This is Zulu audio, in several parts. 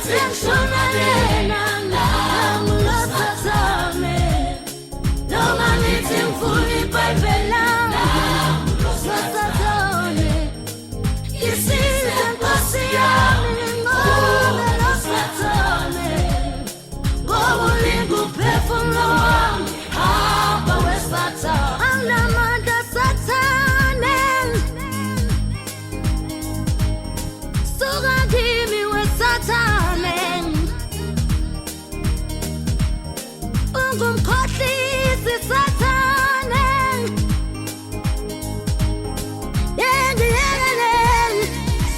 Sengibathe ngishona lena, nangu lo Sathane. Noma ngithi ngifuna iBhayibheli lami, lo Sathane. Ngisize Nkosi yami, nginqobe lo Sathane. Ngoba ulinga umphefumulo wami, hamba weSathane. Anginamandla Sathane. Suka kimi weSathane. Ungumkhohlisi Sathane. Yengiyekelele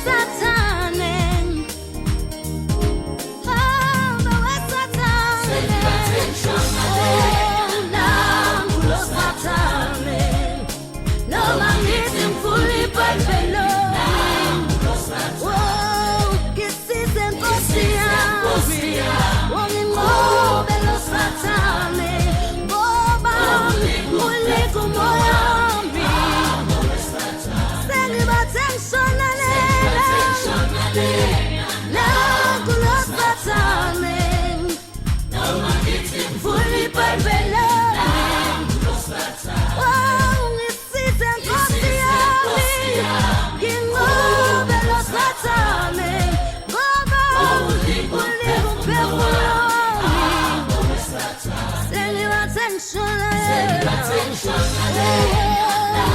Sathane. Hamba weSathane. Oh, nangu lo Sathane. Noma ngithi ngifuna iBhayibheli. Oh, ngisize Nkosi yami. Wanginqobe lo Sathane. Ngoba ulinga umoya wami. Sengibathe ngishona lena. Nangu lo Sathane. Ngifuna iBhayibheli lami. Oh, ngisize Nkosi yami. Nginqobe lo Sathane. Ngoba ulinga umphefumulo wami. Sengibathe ngishona lena.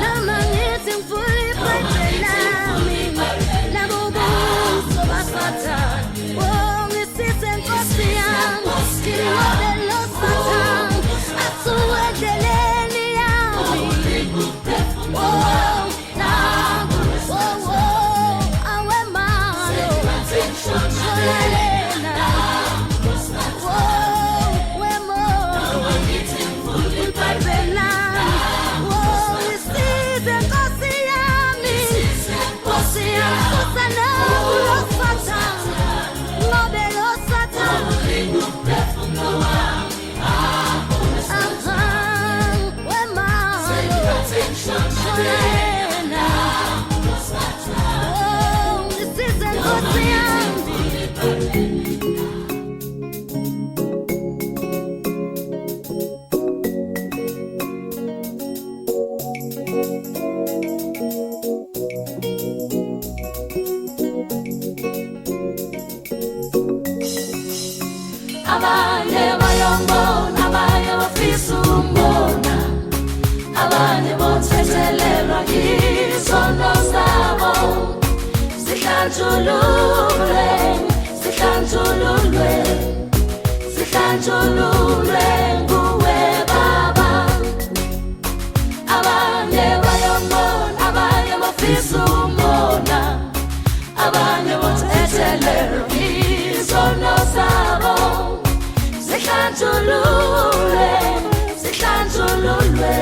Noma ngithi ngifuna iBhayibheli lami. Labo buso baSathane. Oh, ngisize Nkosi yami. Nginqobe lo Sathane. Asuke endleleni yami. Oh, nangu, oh, oh, awemalo. Shona lena. Oh, wemolo. IBhayibheli lami. Oh, ngisize Nkosi yami. Nkosi yami, susa nangu lo Sathane. Nqobe lo Sathane. Aha, wemalo. Shona lena. Oh, ngisize Nkosi yami. Abanye bayombona, abanye bafisa ukumbona, abanye bothethelelwa izono zabo. Sihlanjululwe, sihlanjululwe, sihlanjululwe nguwe Baba. Abanye bayombona, abanye bafisa ukumbona, abanye bothethelelwa izono zabo. Sihlanjululwe, sihlanjululwe,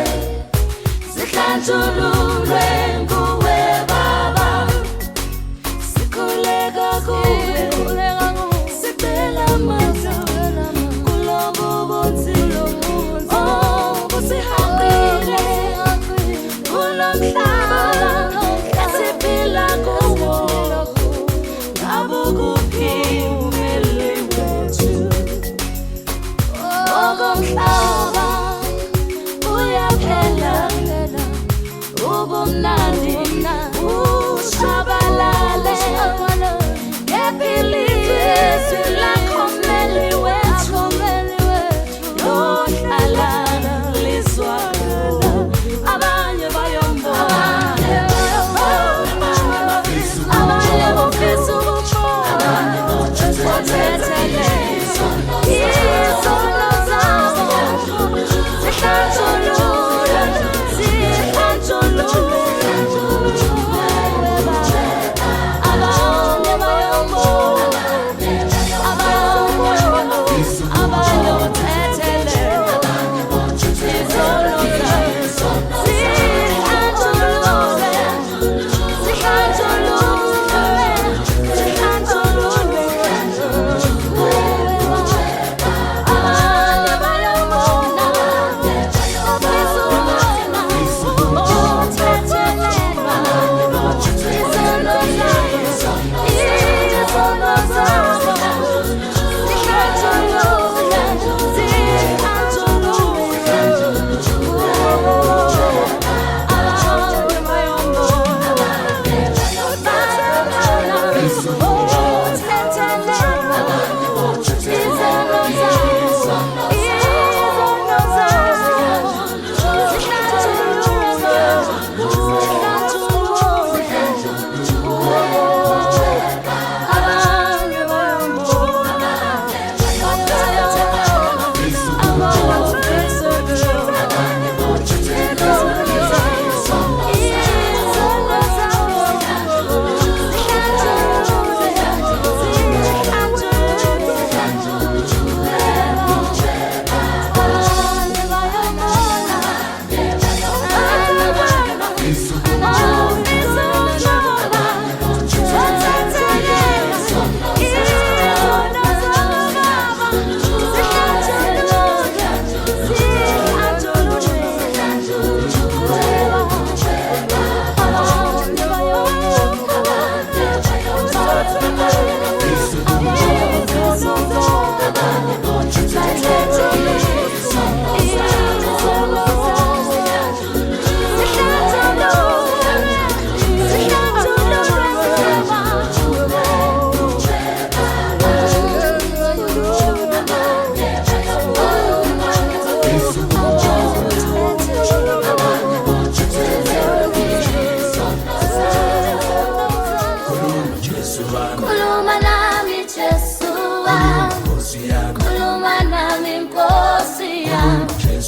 sihlanjululwe nguwe Baba. Sikhuleka kuwe, sicela amandla kulobu bunzima obusihaqile kulomhlaba esiphila kuwo. Ngabukuphi umeli wethu? Okomhlaba uyaphela, ubumnandi ushabalale. Ngephilizwi lakho mmeli wethu lohlala lizwakala. Abanye bayombona, abanye bafisa ukumbona, othethelelwa izono zabo. Sihlanjululwe, sihlanjululwe. Abanye bayombona, abanye bothethelelwa izono zabo. Sihlanjululwe, sihlanjululwe, sihlanjululwe. Abanye bayombona, bafisa ukubona, othethelelwa izono zabo.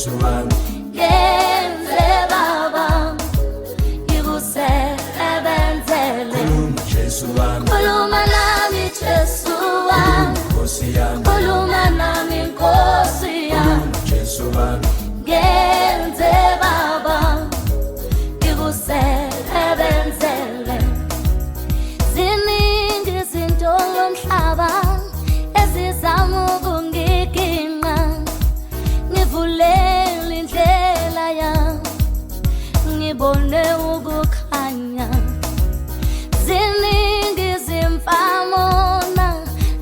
Jesu wami. Ngenze Baba ngikusebenzele. Khuluma Jesu wami. Khuluma nami Jesu wami. Nkosi yami. Khuluma nami Nkosi yami. Jesu wami. Ngenze Baba ngikusebenzele. Ziningi izinto lomhlaba ezizama ukungiginqa, ngivulele indlela yami, ngibone ukukhanya. Ziningi izimfamona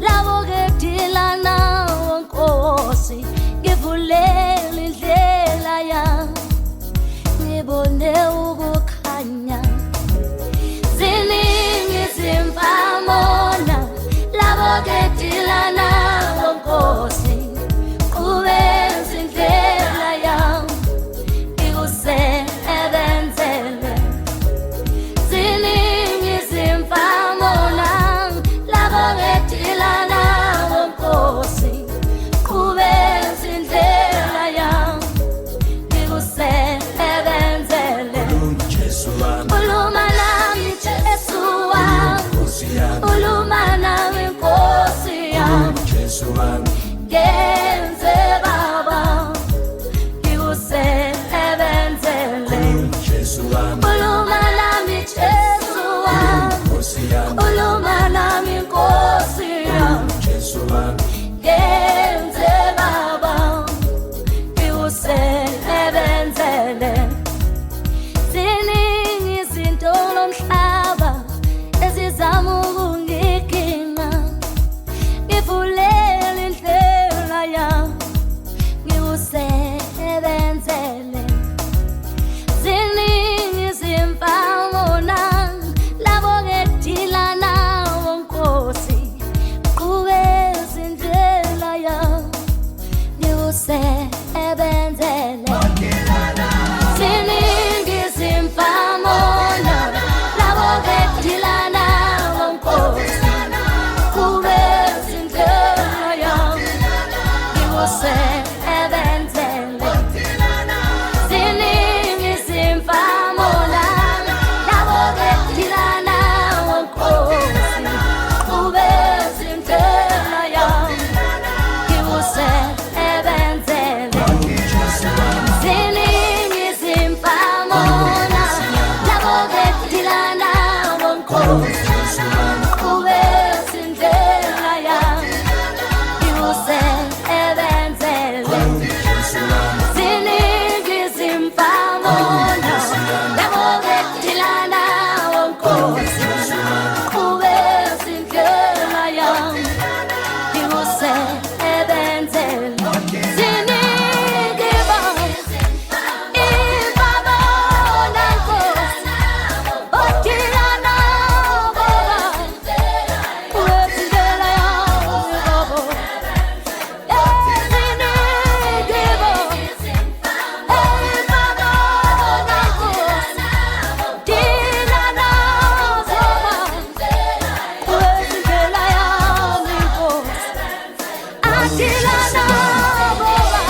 labo kedila nawo Nkosi, ngivulele indlela yami, ngibone ukukhanya. Ziningi izimfamona labo kedila nawo Nkosi, qhubeza indlela yami, ngikusebenzele. Ziningi izimfamona labo kedila nawo Nkosi, qhubeza indlela yami, ngikusebenzele. Khuluma Jesu wami. Khuluma nami Jesu wami. Nkosi yami. Khuluma nami Nkosi yami. Jesu wami. Ngenze Baba ngikusebenzele. Khuluma Jesu wami. Khuluma nami Jesu wami. Nkosi yami. Khuluma nami Nkosi yami. Jesu wami. Ngenze Baba ngikusebenzele. Ziningi izinto lomhlaba ezizama ukungiginqa, ngivulele indlela yami, ngikusebenzele. Ziningi izimfamona labo ngedila nawo Nkosi, qhubeza indlela yami, ngikusebenzele. Ziningi izimfamona labo ngedila nawo Nkosi, qhubeza indlela yami, ngikusebenzele. Ziningi izimfamona labo ngedila nawo Nkosi, qhubeza indlela yami, ngikusebenzele. Ziningi izimfamona labo ngedila nawo Nkosi, qhubeza indlela yami, ngikusebenzele. Ziningi izimfamona labo ngedila nawo Nkosi, qhubeza indlela yami, ngikusebenzele. Ziningi Baba imfamona Nkosi, odila nawo Baba, qhubeza indlela yami Baba. Ziningi Baba imfamona Nkosi, dila nawo Baba, qhubeza indlela yami Nkosi. Adila nawo Baba,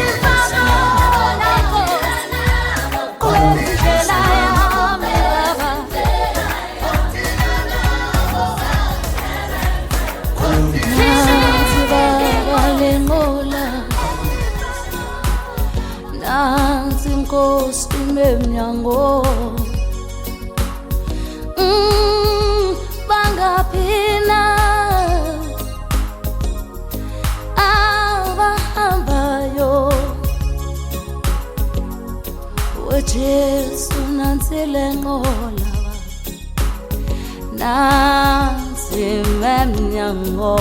imfamona Nkosi, qhubeza indlela yami Baba. Nansi Baba lenqola, nansi Nkosi imemnyango. Bangaphi na abahambayo? We Jesu nansi lenqola, nansi imemnyango.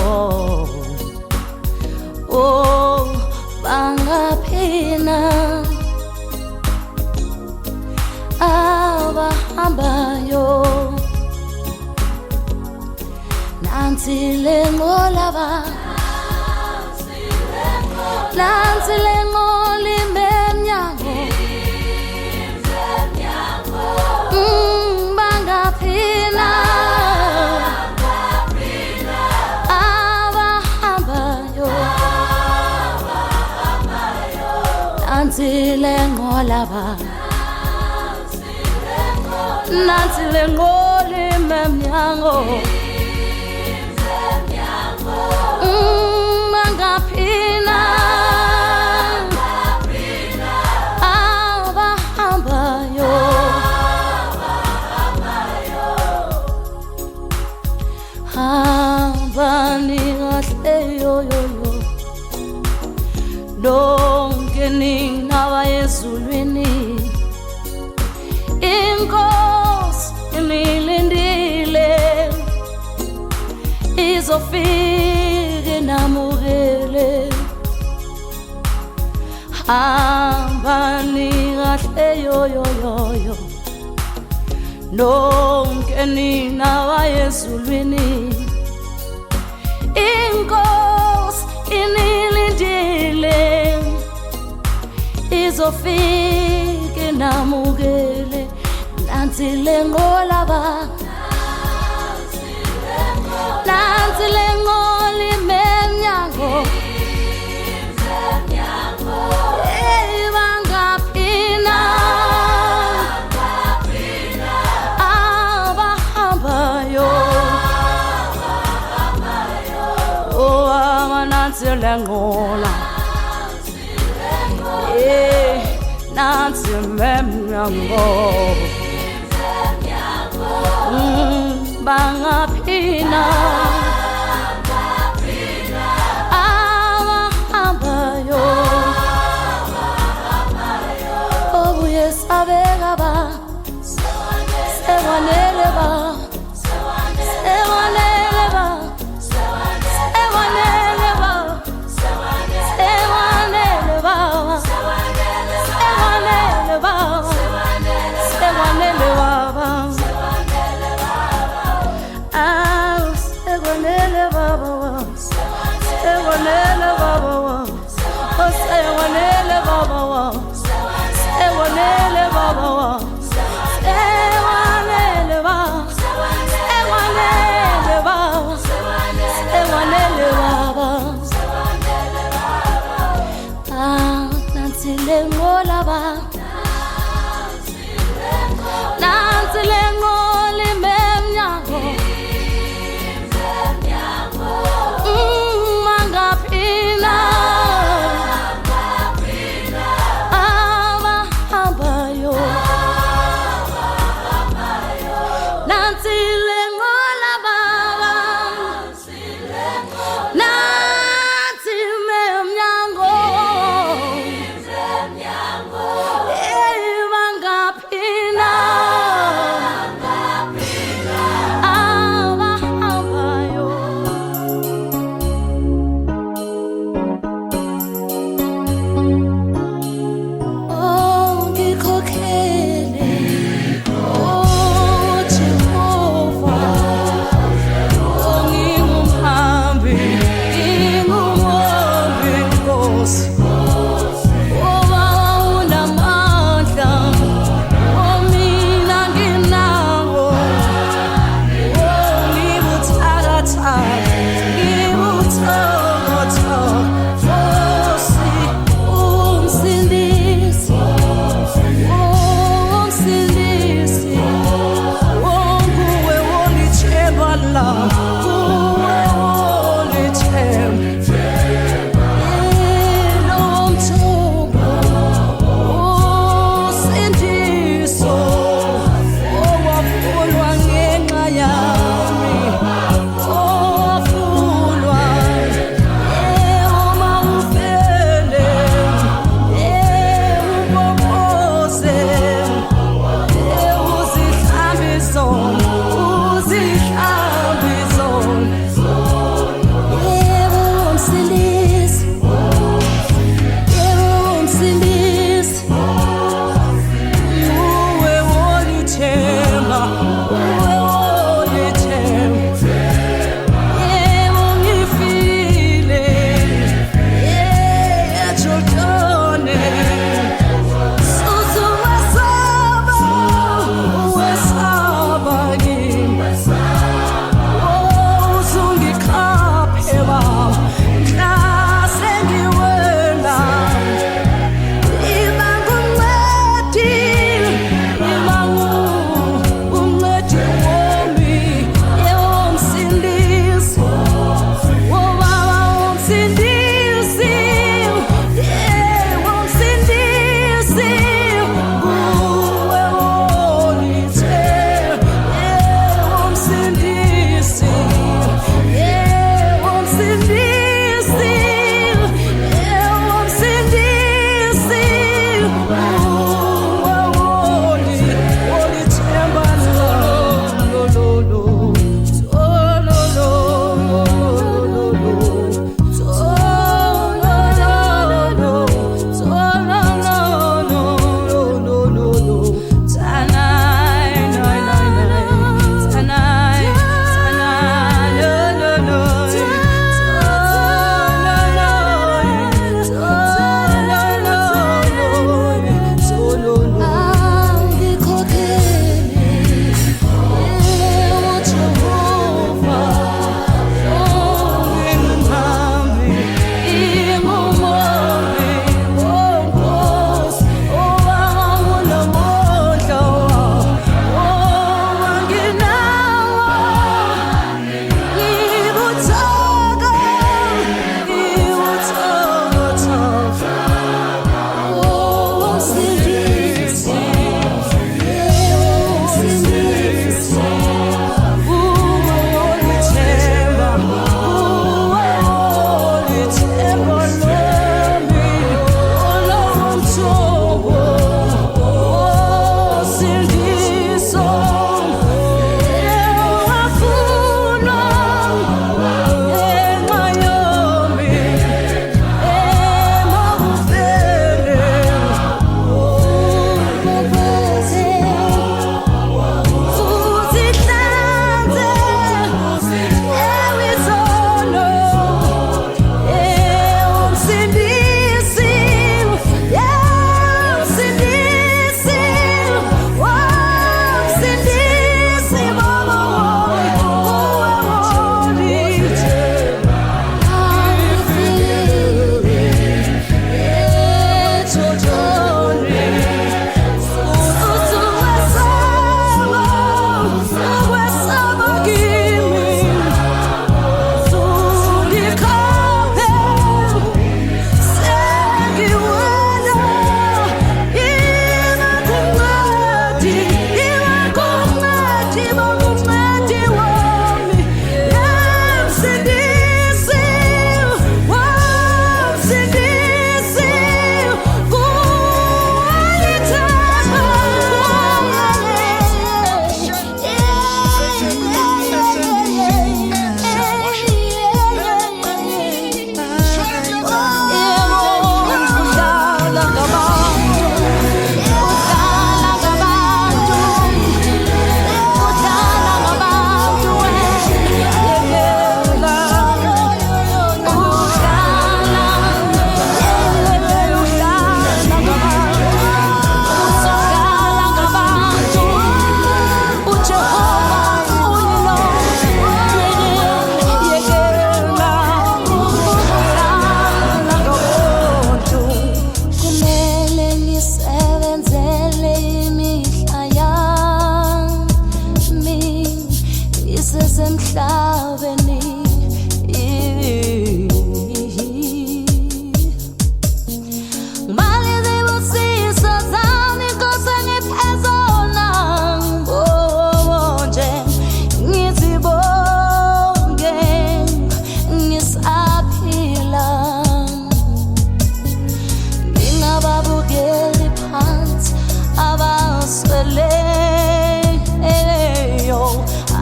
Oh, bangaphi na abahambayo? Nansi lenqola ba, nansi lenqola imemnyango. Bangaphi na abahambayo? Nansi le nqola ba, nansi le nqola imemnyango. Bangaphina abahambayo, hambani kahle yoyoyo, nonke nina bayezulwini. Inkosi inilindile, izofika inamukele. Hambani kahle yoyoyoyo, nonke nina bayezulwini. Inkosi inilindile, izofika inamukele. Nansi le nqola ba, nansi le nqola imemnyango. Hey, bangaphina abahambayo. Oh, nansi le nqola, eh, nansi imemnyango. Bangaphina abahambayo. Obuyesabeka ba, sekwanele ba, sekwanele ba, sekwanele ba, sekwanele ba, sekwanele ba, sekwanele baba. Ah, sekwanele baba, sekwanele baba, oh sekwanele baba, sekwanele baba, sekwanele baba, sekwanele baba, sekwanele baba. Ah, nansi le nqola ba, nansi le nqola imemnyango. Bangaphina Emhlabeni Mali zibusiso zami Nkosi engiphe zona nje ngizibonge ngisaphila ngingababukeli phansi abasweleyo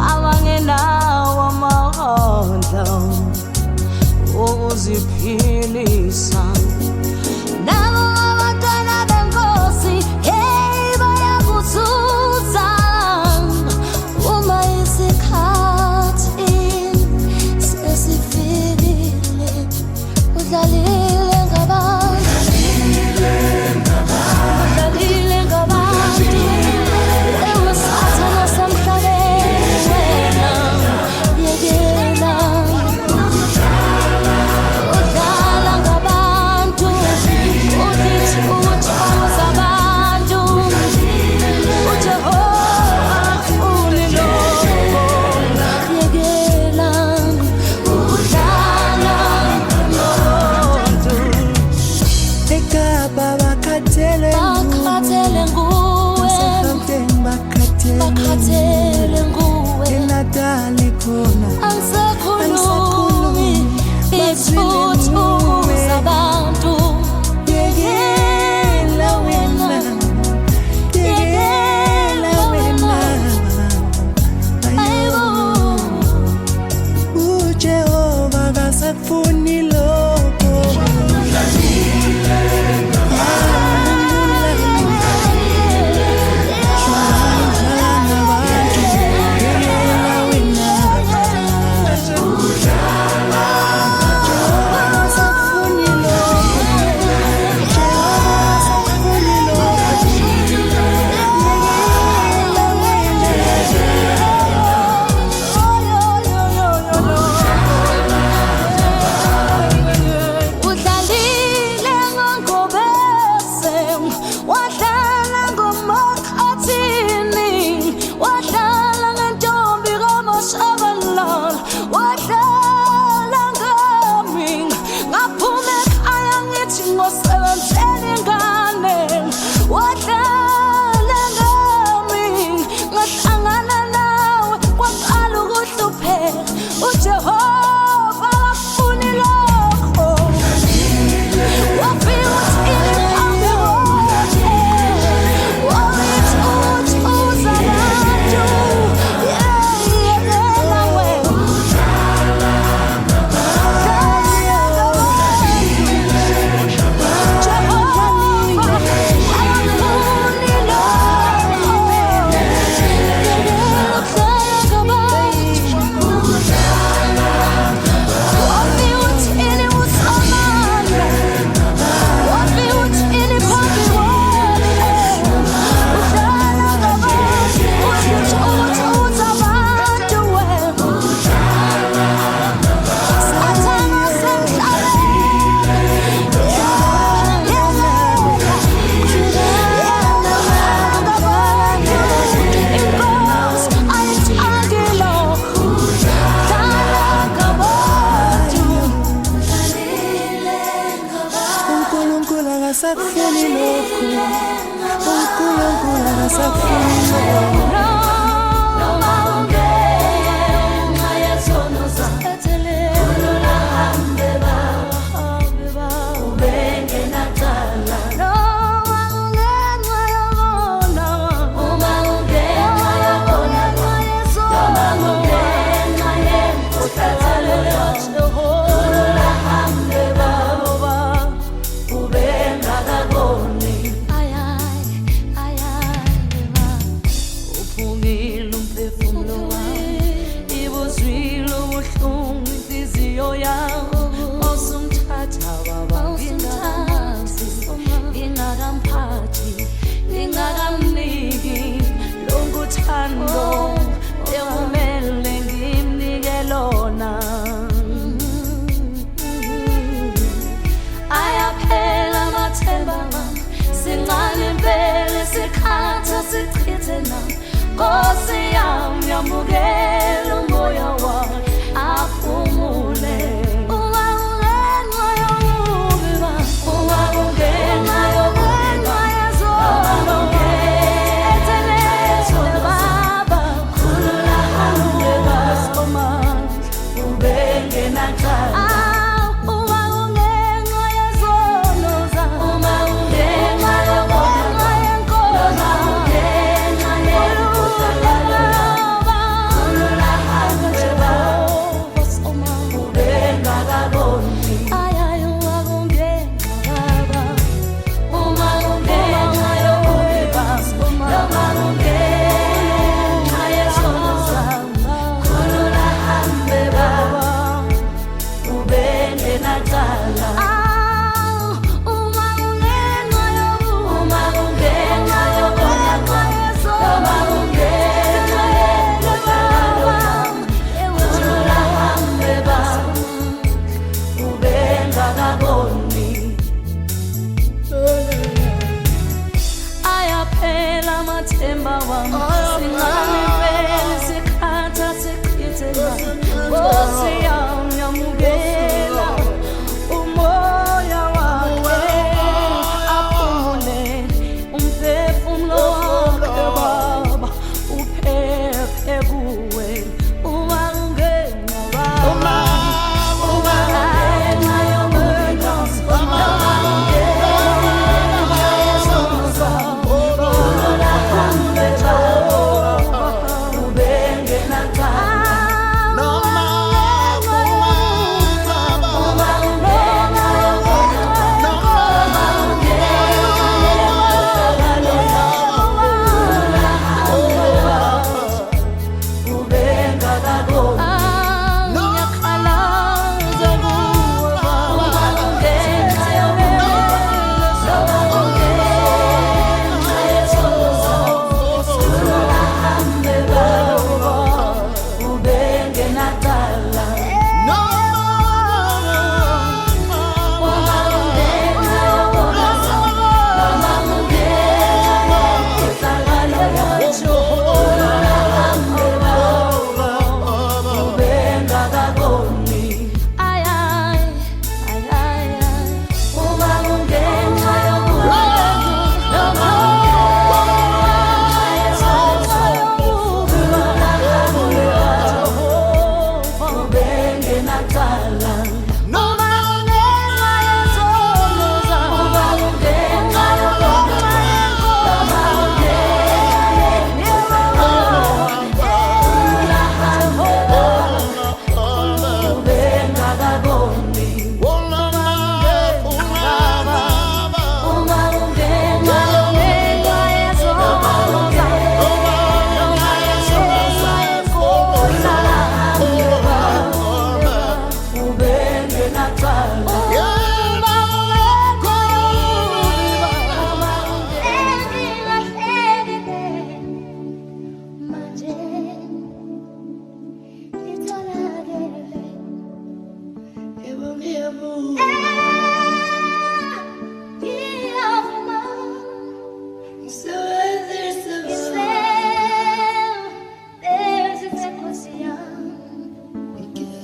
abangenawo amandla ukuziphilisa. Nabo abantwana benkosi, hey, bayakuzuza uma isikhathi sesifikile. Udlalile ngabantu, udlalile ngabantu, ewe Sathane osemhlabeni wena, yekela. Udlala ngabantu, uthi uthokoza abantu. uJehova akufuni lokho, yekela. Udlala ngabantu. eKapa bakhathele Bakhathele nguwe, naseGauteng bakhathele, bakhathele nguwe. eNatali khona Angisakhulumi ithuthu zabantu. Yekela wena, yekela wena. Ayibo. uJehova akasakufuni lokho. Dlala ngabantu, yekela wena. Jehova akasakufuni lokho. Jehova akasakufuni lokho. Yekela wena. Udlalile ngoNgobese, wadlala ngoMakhathini, wadlala ngentombi kaMashabalala, wadlala ngami. Ngaphuma ekhaya ngithi ngosebenzela ingane, wadlala ngami. Ngahlangana nawe kwaqala ukuhlupheka. uJehova akufuni lokho. Wafika uthini phambi kwakhe? Wathi uthi uzabantu. Yekela wena. Jehova akufuni lokho. Yekela ukudlala ngabantu. Wafika uthini uSamandla? Wafika uthini phambi kwakhe? Udlala ngabantu, uthi uthi uzabantu wena. Sathane osemhlabeni, Inkosi ayithandi lokho. Dlala ngabantu. uNkulunkulu akasakufuni lokho. uNkulunkulu akasakufuni lokho. Noma ungenxa yezono zakho, hambe baba, ubengenacala. Noma kungenxa yokona, Uma ungenxa yokona, noma kungenxa yenkohlakalo yakho, hambe baba, ubengakaboni. Ay, ay, ay, ay, ba. Uphumile umphefumulo wami, ibuzwile ubuhlungu inhliziyo yami. Mawusumthatha baba, ngingakamazi, ngingakamphathi, ngingakamniki lonke uthando ekumele ngimnike lona. Ayaphela amathemba ami, sincane impela isikhathi asichithe nami. Nkosi yami, yamukela umoya.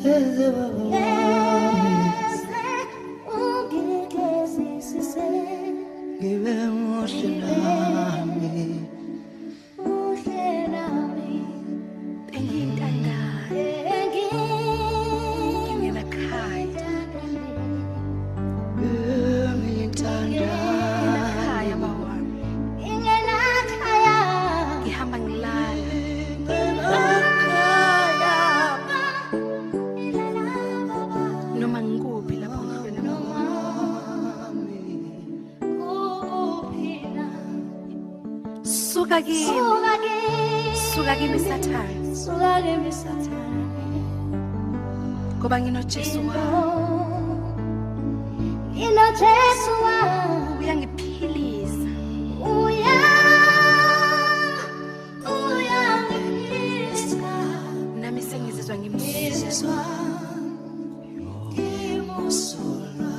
Ngigeze baba wami, Ungigezisise. Ngibe muhle nami. Muhle nami. Bengiyintandane, ngingenakhaya. Bengiyintandane. Ngingenakhaya baba wami. Ngingenakhaya. Ngihamba ngilala. Ngingenakhaya. Noma ngikuphi lapho ngifela khona. Kuphila. Suka kimi. Suka kimi. Suka kimi Sathane. Suka kimi Sathane. Ngoba nginoJesu wami. NginoJesu wami. Uyangiphilisa. Uyangiphilisa. Nami sengizizwa ngimsulwa. Ngizizwa ngimsulwa.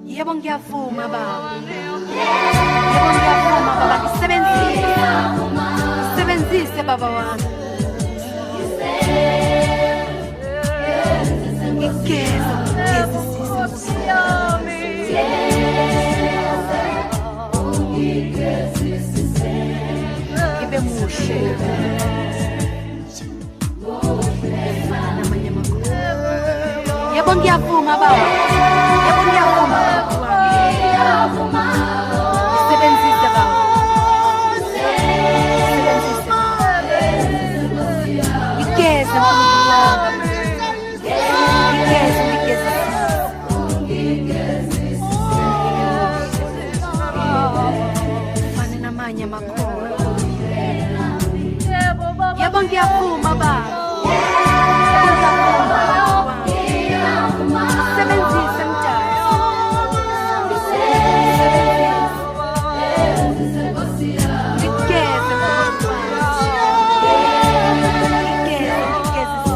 Yebo ngiyavuma baba. Yebo ngiyavuma baba, ngisebenzise. Ngisebenzise baba wami. Ngigeze, ngigezisise. Ngibe muhle. Ngifana namanye amakhosi. Yebo ngiyavuma baba. Yebo ngiyavuma baba wami. Ngisebenzise baba. Ngisebenzise baba. Ngigeze Nkulunkulu wami. Ngigeze, ngigezisise. Ngifane namanye amakholwa. Yebo ngiyavuma baba. Yebo ngiyavuma baba wami. Ngisebenzise mdali. Ngigeze Nkulunkulu wami. Ngigeze, ngigezisise.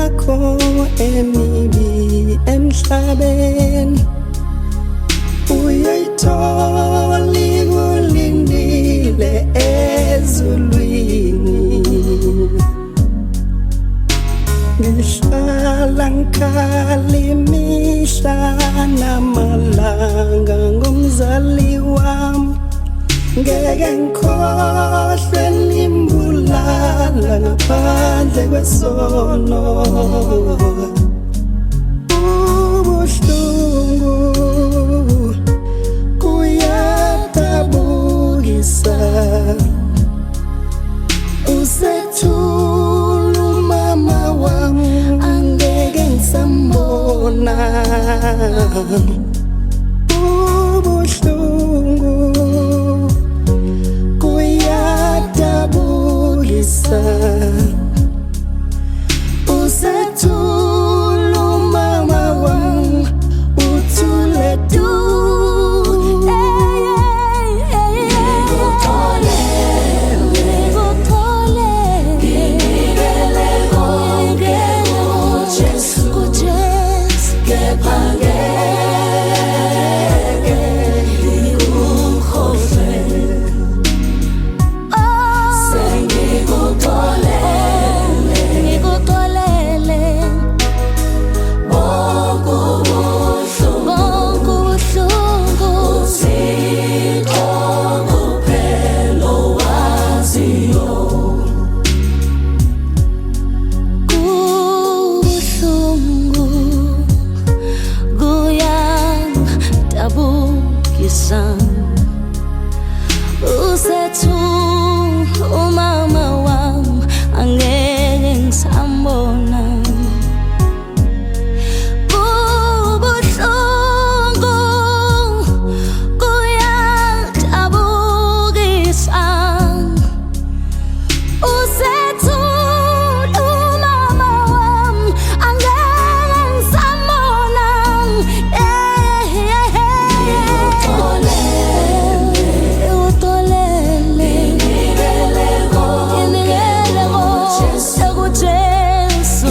yakho emibi emhlabeni uyoyithola ikulindile ezulwini. Ngihlala ngikhala imihla namalanga ngomzali wami, ngeke ngikhohlwe nimbulala ngaphandle kwesono. Ubuhlungu kuyadabukisa, usethula umama wami angeke ngisambona. Ubuhlungu kuyadabukisa, usethula umama wami uthule du. Kepha ngeke ngikukhohlwe, sengikuxolele bonke ubuhlungu, uThixo kuphela owaziyo. Kubuhlungu kuyadabukisa, usethula umama wami angeke ngisambona. Kubuhlungu kuyadabukisa, usethula umama wami angeke ngisambona. Ngikuxolele, nginikele konke kuJesu.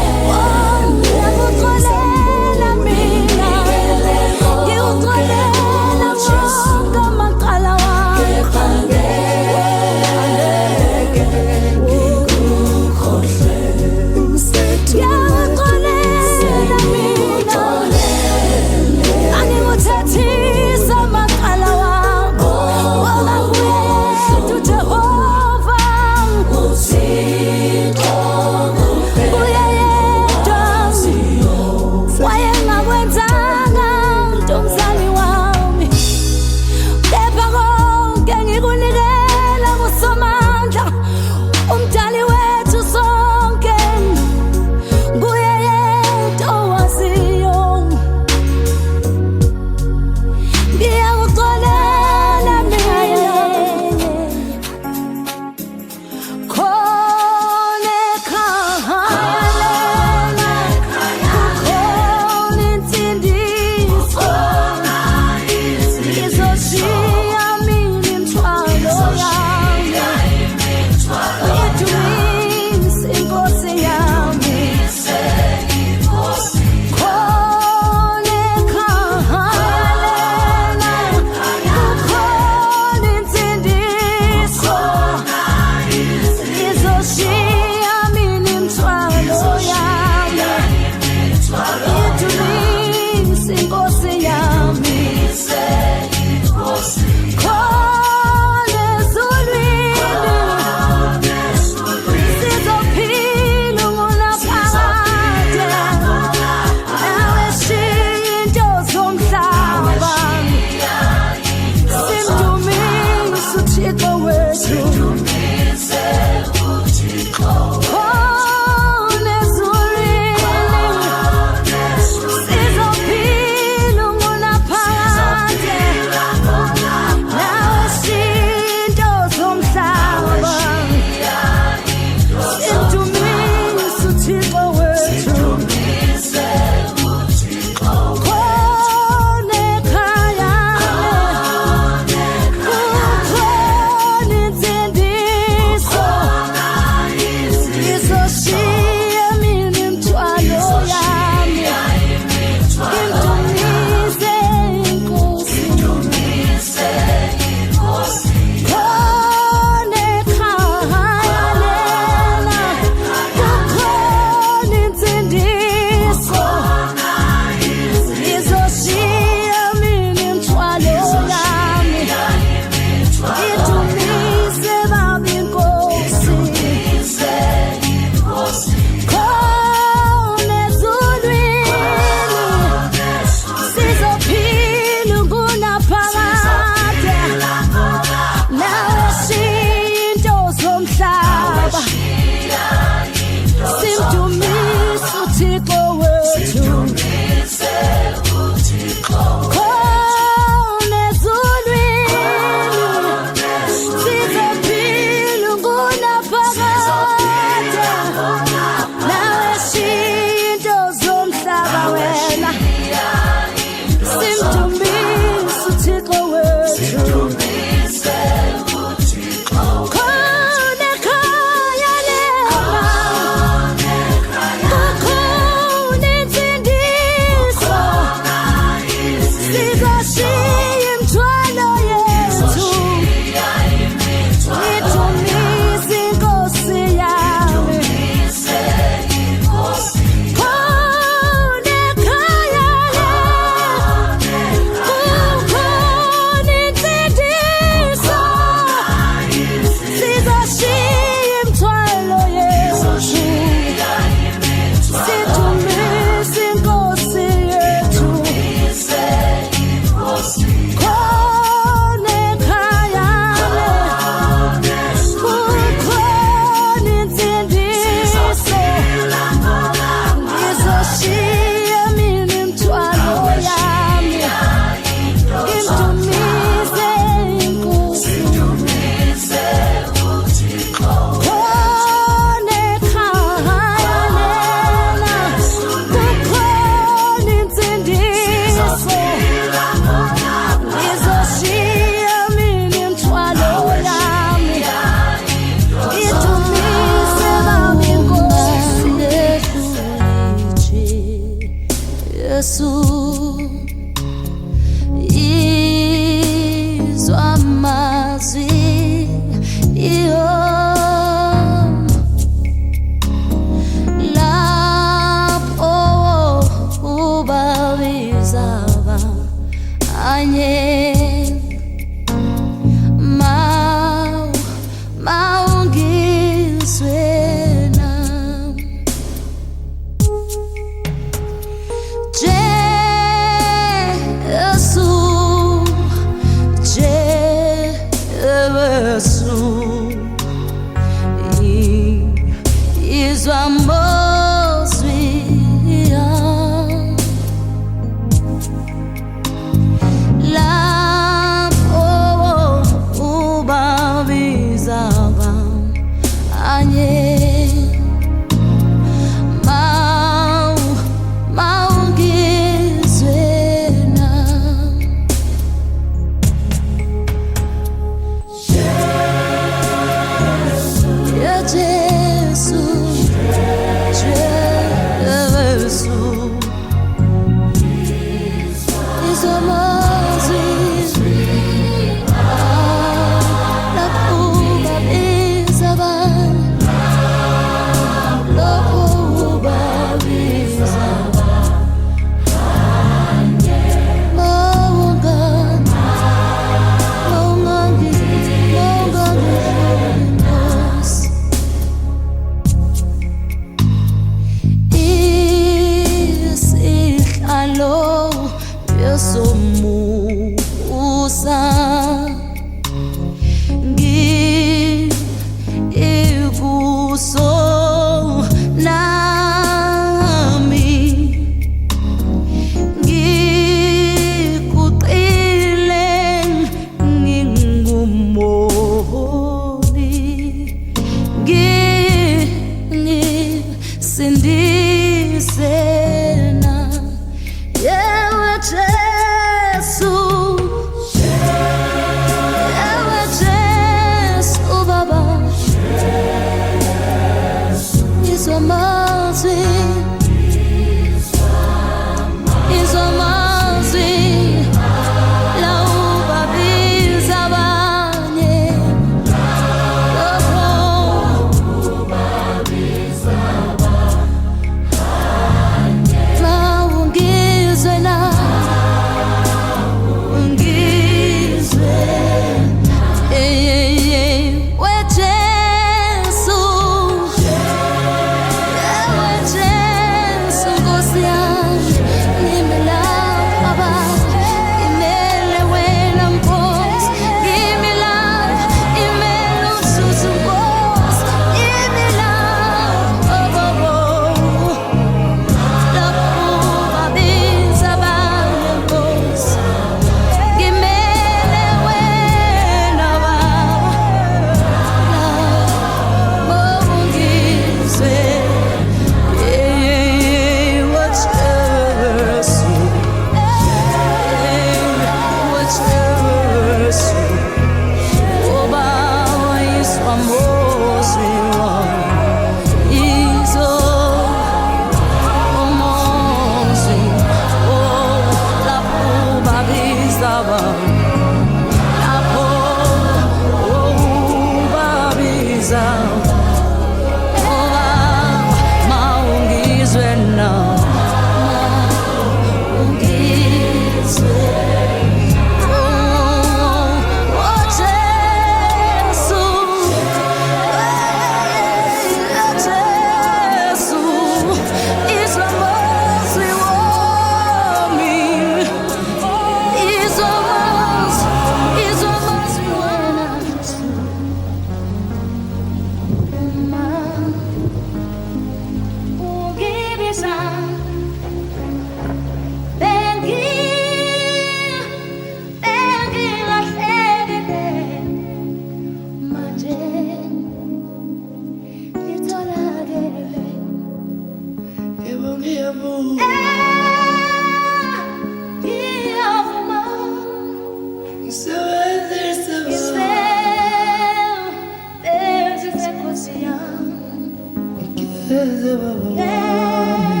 baba wami.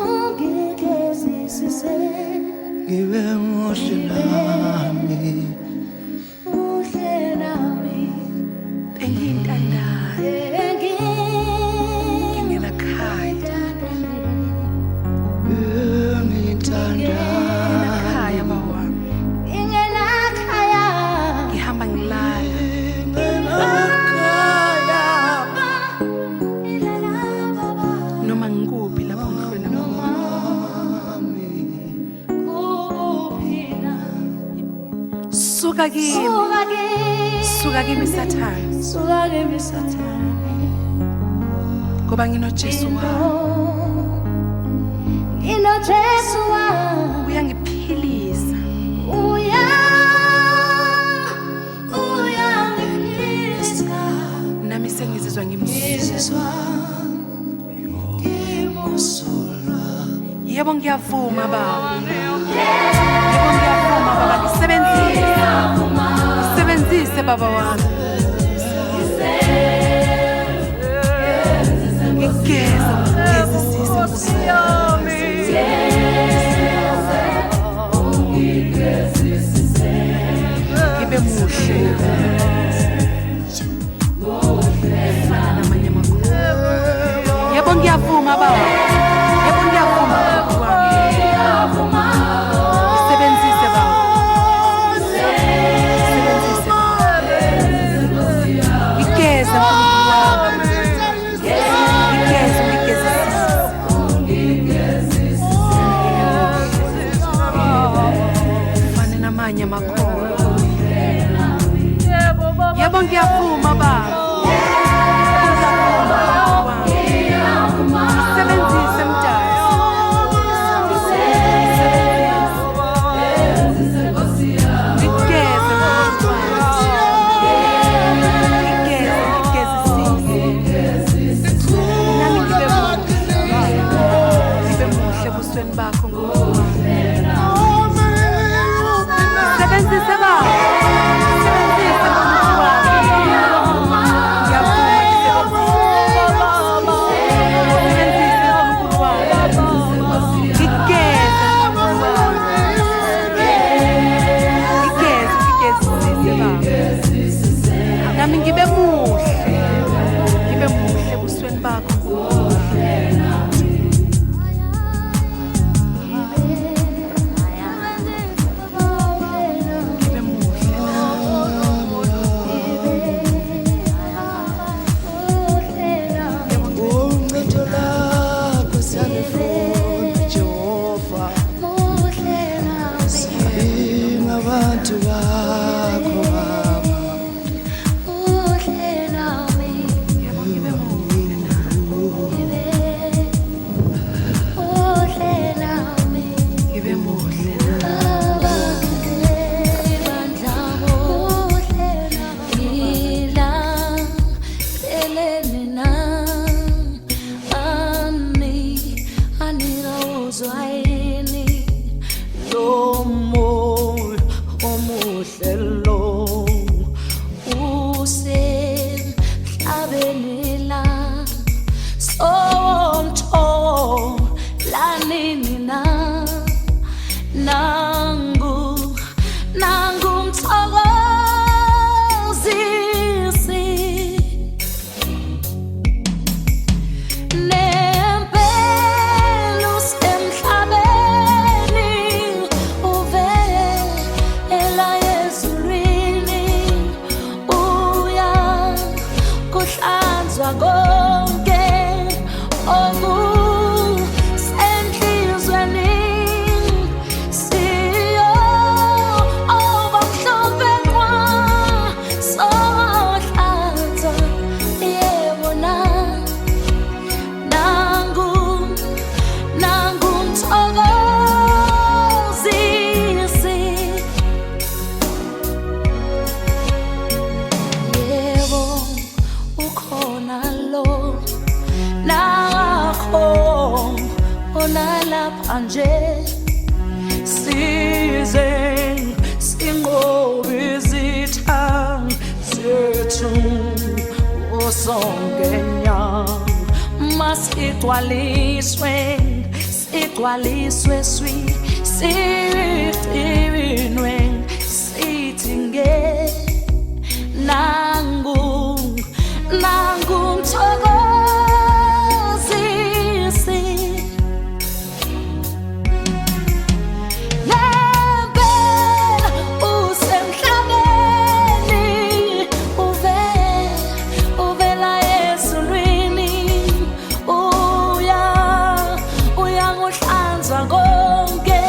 Ungigezisise. Ngibe muhle nami. Muhle nami. Bengiyintandane, ngingenakhaya. Ngiyintandane. Ngingenakhaya baba wami. Ngingenakhaya. Ngihamba ngilala. Ngingenakhaya. Ilala baba. Noma ngikuphi lapho ngihlwela khona. Kuphila. Suka kimi. Suka kimi. Suka kimi Sathane. Suka kimi Sathane. Ngoba nginoJesu wami. NginoJesu wami. Uyangiphilisa. Uyangiphilisa. Nami sengizizwa ngimsulwa. Ngizizwa ngimsulwa. Yebo ngiyavuma baba. Yebo ngiyavuma baba, ngisebenzise. Ngisebenzise baba wami. Ngigeze, ngigezisise Nkosi yami. Ngibe muhle. Ngifana namanye amakhulu. Yebo ngiyavuma baba. Yebo ngiyavuma baba wami. Ngisebenzise baba. Ngisebenzise baba. Ngigeze Nkulunkulu wami. Ngigeze, ngigezisise. Ngifane namanye amakholwa. Yebo ngiyavuma baba. Yebo ngiyavuma baba wami. Ngisebenzise Mdali. Ngigeze Nkulunkulu wami. Ngigeze, ngigezisise. Nami ngibe muhle. Ngibe muhle ebusweni bakho Nkulunkulu wami. Ngisebenzise baba. Ngisebenzise Nkulunkulu wami. Ngiyavuma ngisebenzise. Ngisebenzise Nkulunkulu wami. Ngigeze Nkulunkulu wami. Ngigeze, ngigezisise baba. Nami ngibe muhle. Ngibe muhle ebusweni bakho Nkulunkulu wami. Ngibe muhle nami. Uncedo lakho siyalifuna Jehova. Muhle nami. Singabantu bakho baba. Muhle nami. Yebo ngibe muhle nami. Muhle nami. Ngibe muhle nami. Lo moya omuhle lo Usemhlabeni la sonthola nini na nangu nangu mthokozisi nempela usemhlabeni uvela ezulwini uya kuhlanzwa konke okusenhlizweni siyo obamhlophe kwa sohlanzwa yebo na nangu nangu mthokozisi yebo ukhona lo nakho onalapha nje size sinqobe izitha zethu osonke nya. Masigcwaliswe, sigcwaliswe swi, sigcinwe, sithi nge nangu, nangu mthokozisi. Ngempela usemhlabeni, uvela ezulwini, uya, uyanguhlanza konke.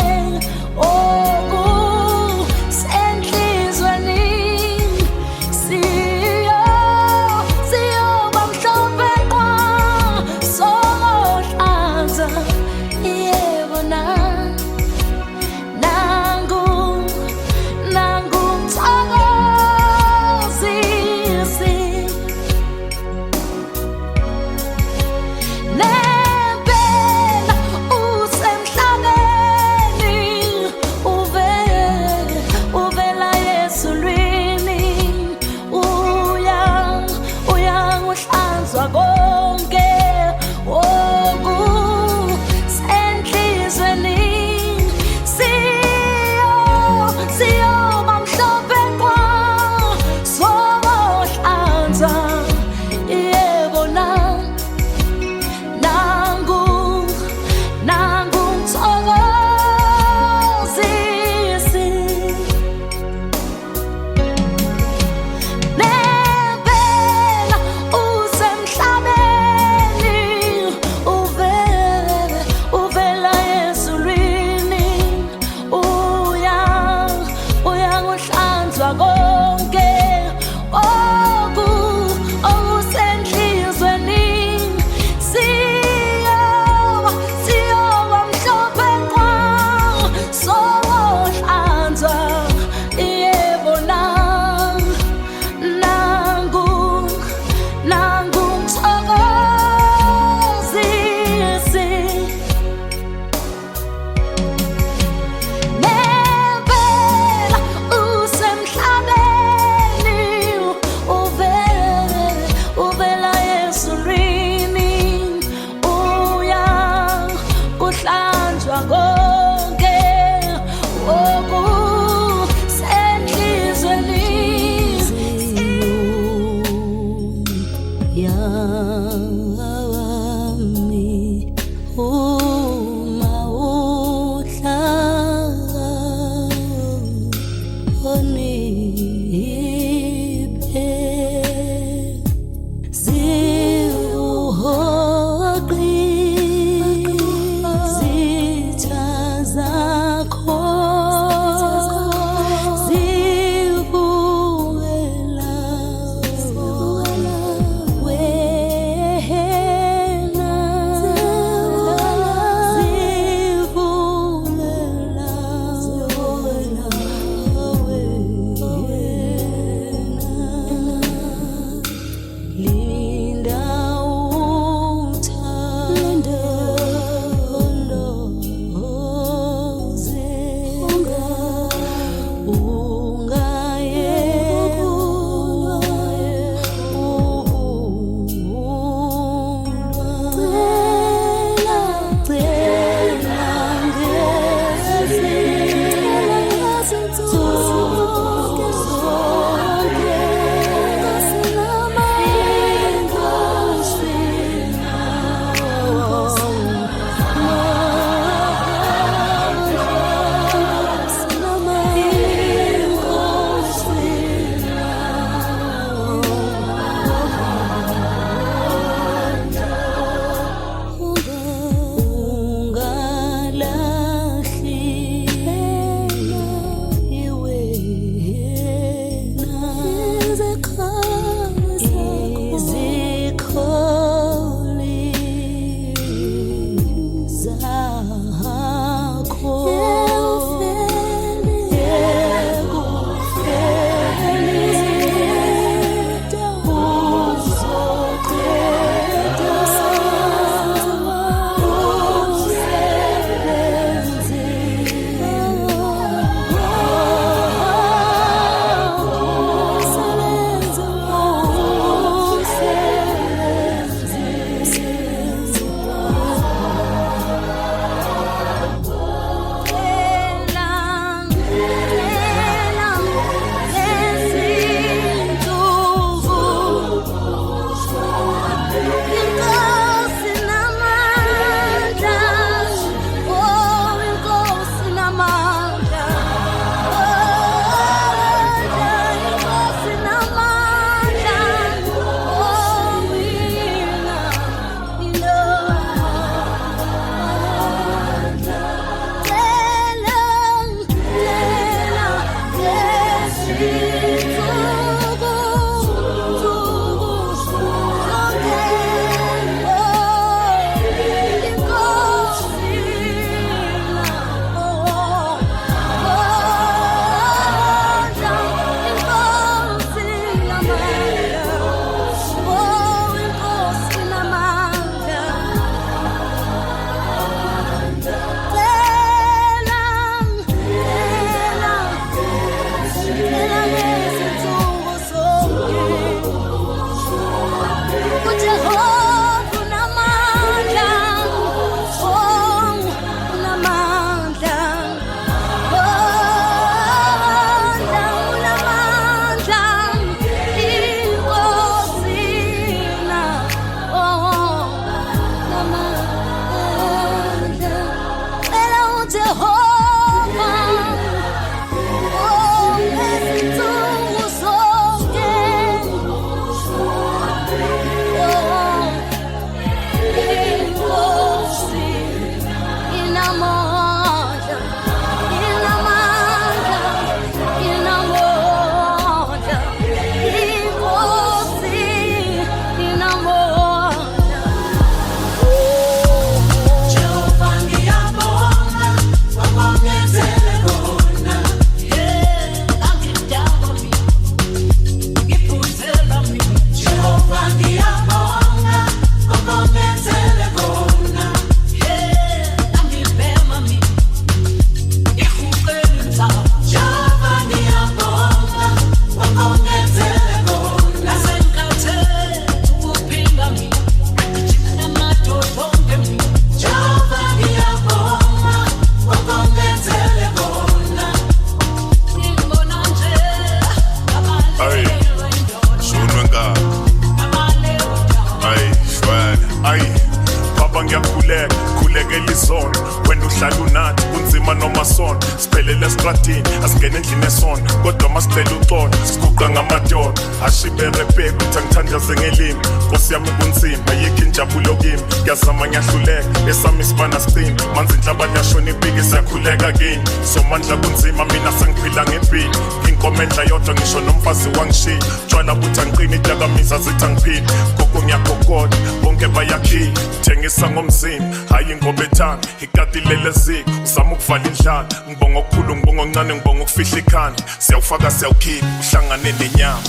Uhlala unathi kunzima noma sona. Siphelele estradini asingene endlini esona. Kodwa masicela uxolo siguqa ngamadolo. Ashiberebhe kuthi angithandaze ngelimi. Nkosi yami kunzima ayikho injabulo kimi. Ngiyazama ngiyahluleka esami isibana sicima. Manzi inhlabathi yashona ipiki siyakhuleka kimi. Somandla kunzima mina sengiphila ngempilo. Inkomo endla yodwa ngisho nomfazi wangishiya. Tshwala buthi angiqini idakamizwa zithi angiphili. Gogo ngiyagogoda bonke bayakhila. Thengisa ngomzimba hayi ngoba ethanda. Ikati lele ziko uzama ukuvala indlala. Ngibonga okukhulu ngibonga okuncane ngibonga ukufihla ikhanda. Siyawufaka siyawukhipha uhlangane nenyama.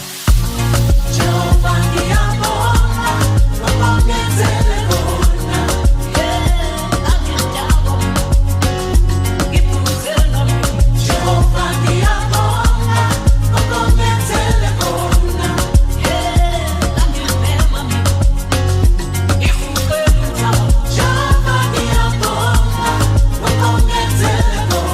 Jehova ngiyabonga ngoba ungenzele kona. Jehova ngiyabonga ngoba ungenzele kona. Jehova ngiyabonga ngoba ungenzele kona. Jehova ngiyabonga ngoba ungenzele kona.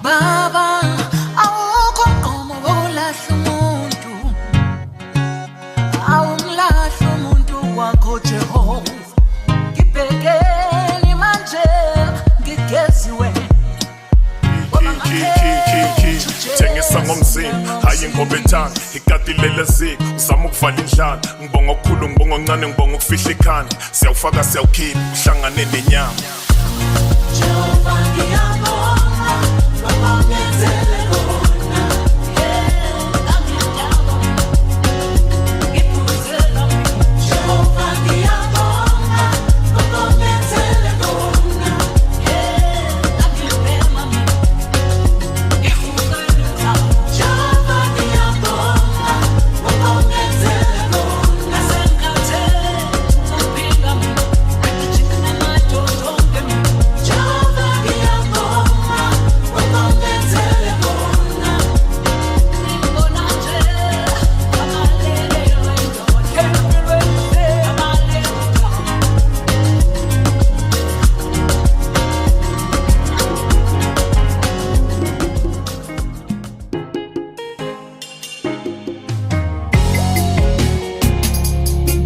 Baba, awukho mgomo wokulahla umuntu. Awumlahli umuntu wakho Jehova. Ngibhekeni manje ngigeziwe. Ki ki ki ki thengisa ngomzimba hayi ngoba ethanda. Ikati lele ziko uzama ukuvala indlala. Ngibonga okukhulu ngibonga okuncane ngibonga ukufihla ikhanda. Siyawufaka siyawukhipha uhlangane nenyama. Jehova ngiyabonga ngoba ungenzele kona. Jehova ngiyabonga ngoba ungenzele kona. Jehova ngiyabonga ngoba ungenzele kona. Jehova ngiyabonga ngoba ungenzele kona.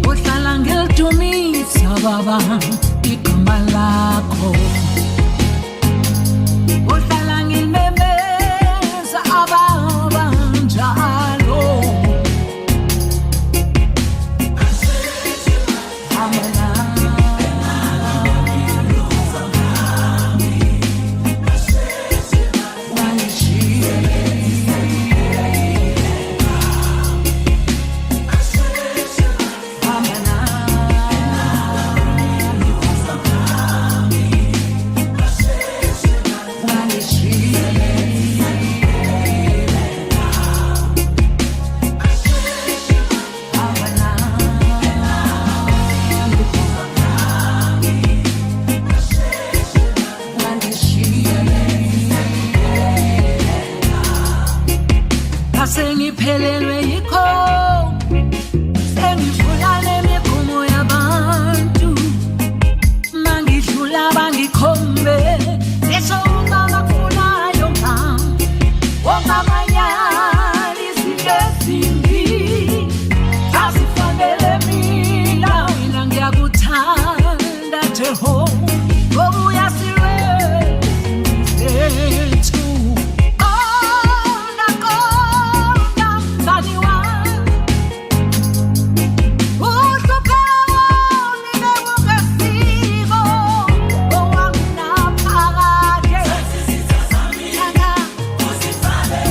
Uhlala ngilidumisa baba igama lakho. Uhlala ngilimemeza ababa njalo. Ngiphelelwe yikho sengidlula nemigomo yabantu mangidlula bangikhombe esho uma bakufunayo ngami wonke amanyala izinto ezimbi azifanele mina mina ngiyakuthanda Jehova ngoba uyasilethu. Konda konda mngani wami uhlupheko nibekungesibo owangunaphakade. Uzifale.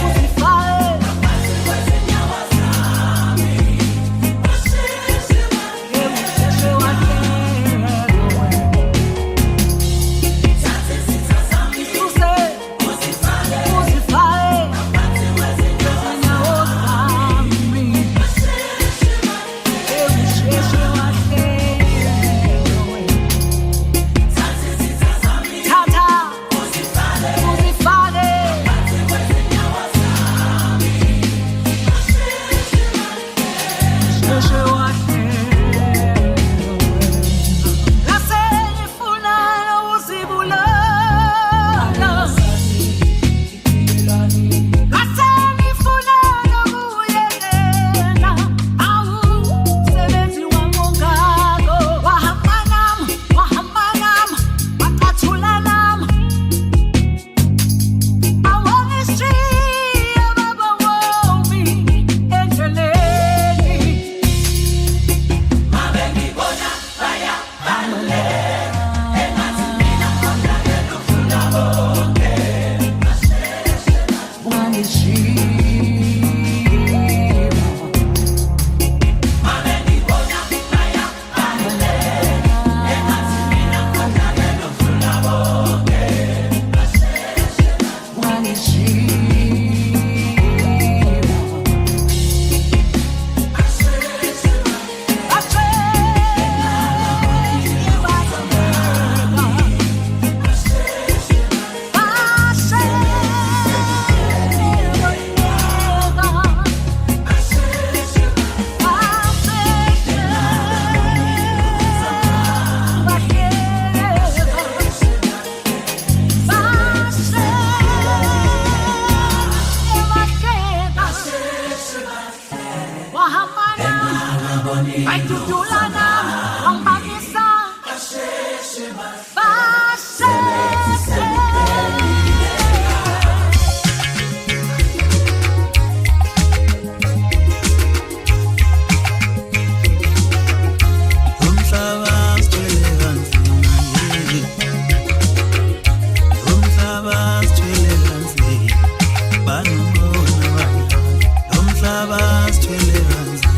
Wangijima. Wangijima. Ayidudulana wangibamisa basheshe. Umhlaba sithwele kanzima, umhlaba sithwele kanzima, banomona wena. Umhlaba sithwele kanzima.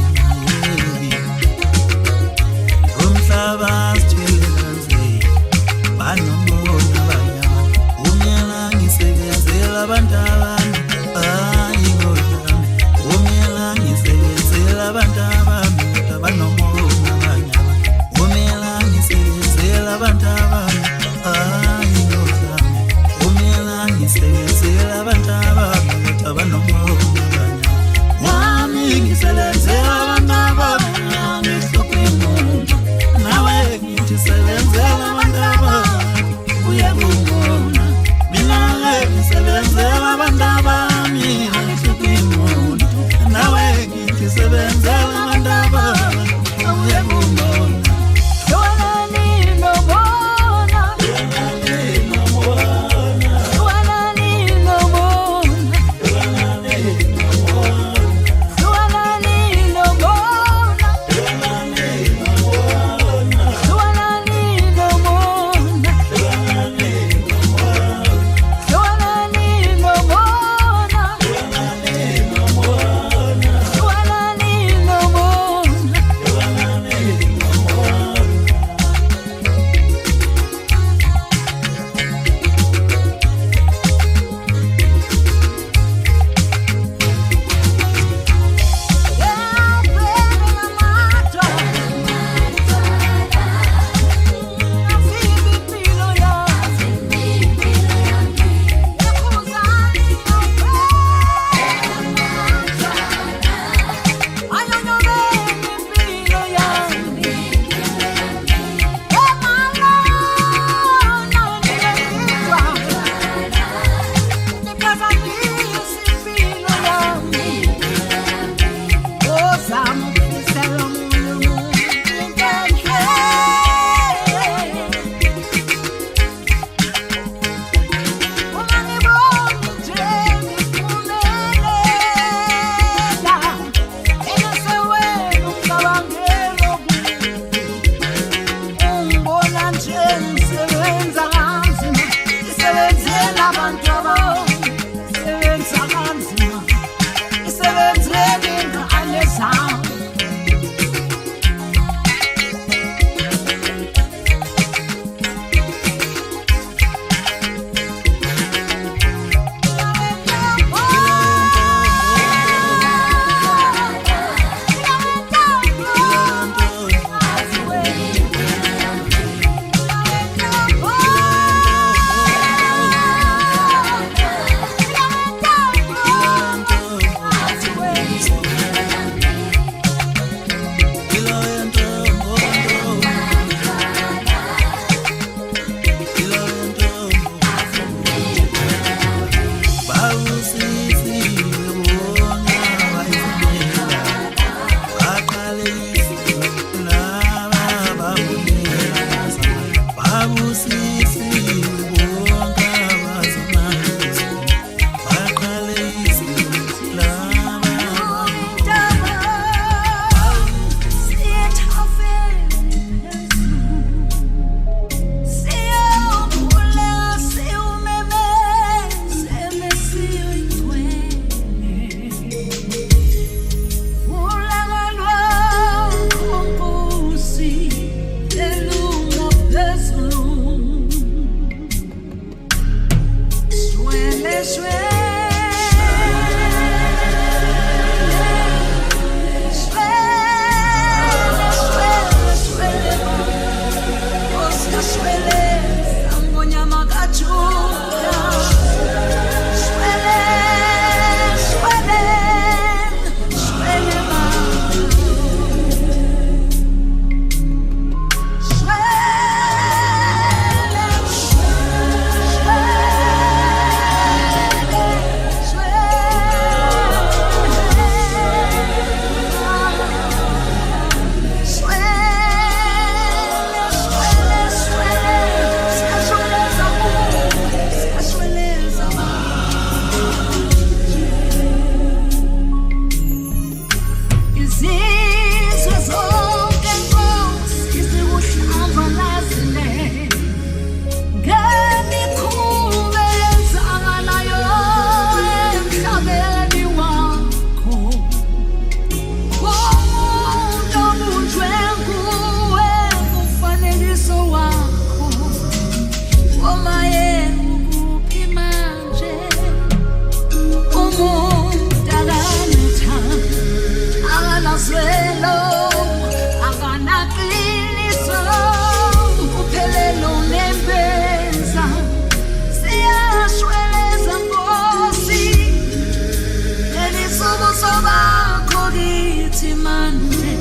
kithi manje,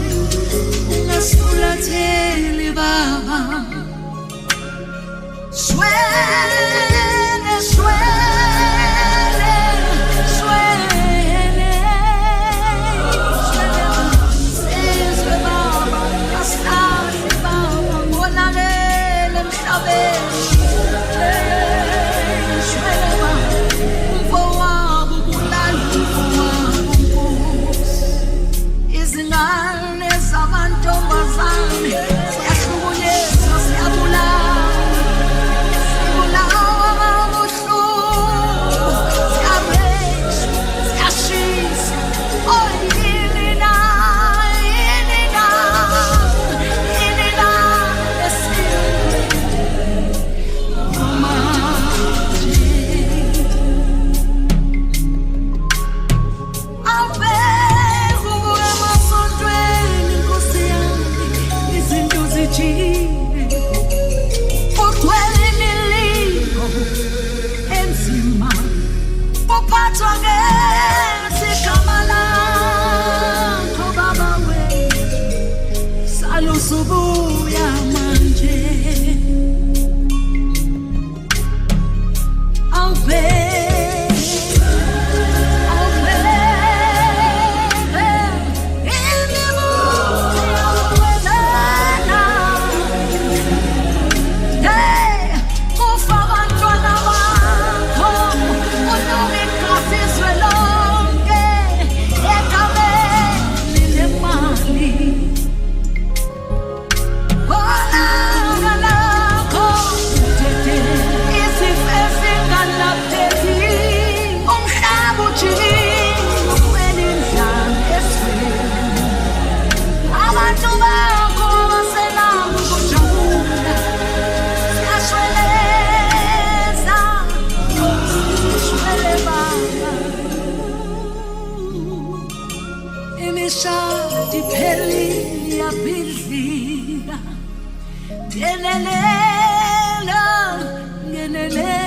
ungasifulatheli Baba. Shwele, shwele, shwele, shwele, sizwe Baba, asilahle Baba, konakele emhlabeni. Shwele Baba, umfowabo ubulala umfowabo, Nkosi. Izingane zamantombazane ziyahlukunyezwa, ziyabulawa, zibulawa kabuhlungu, ziyareshwa, ziyashiswa. Oh, yini na, yini na, yini na esiyenzile manje? Awubheke ubuke emasontweni, Nkosi yami, izinto zijike. Kugcwele imilingo enzima, kuphathwa ngesigama lakho Baba wethu, salusubuya manje. Awubheke, awubheke, imibuzo yakuwelana. Hey, kufa abantwana bakho, kunuka igazi izwe lonke, egameni lemali. Olanga lakho, izifo ezingalapheki, umhlaba ujikile, ugcwele indlala ezweni. Abantu bakho abasenako ukujabula, siyashweleza, shwele Baba. Imishado iphelile, iyabhidlika. Ngenelela, ngenelela.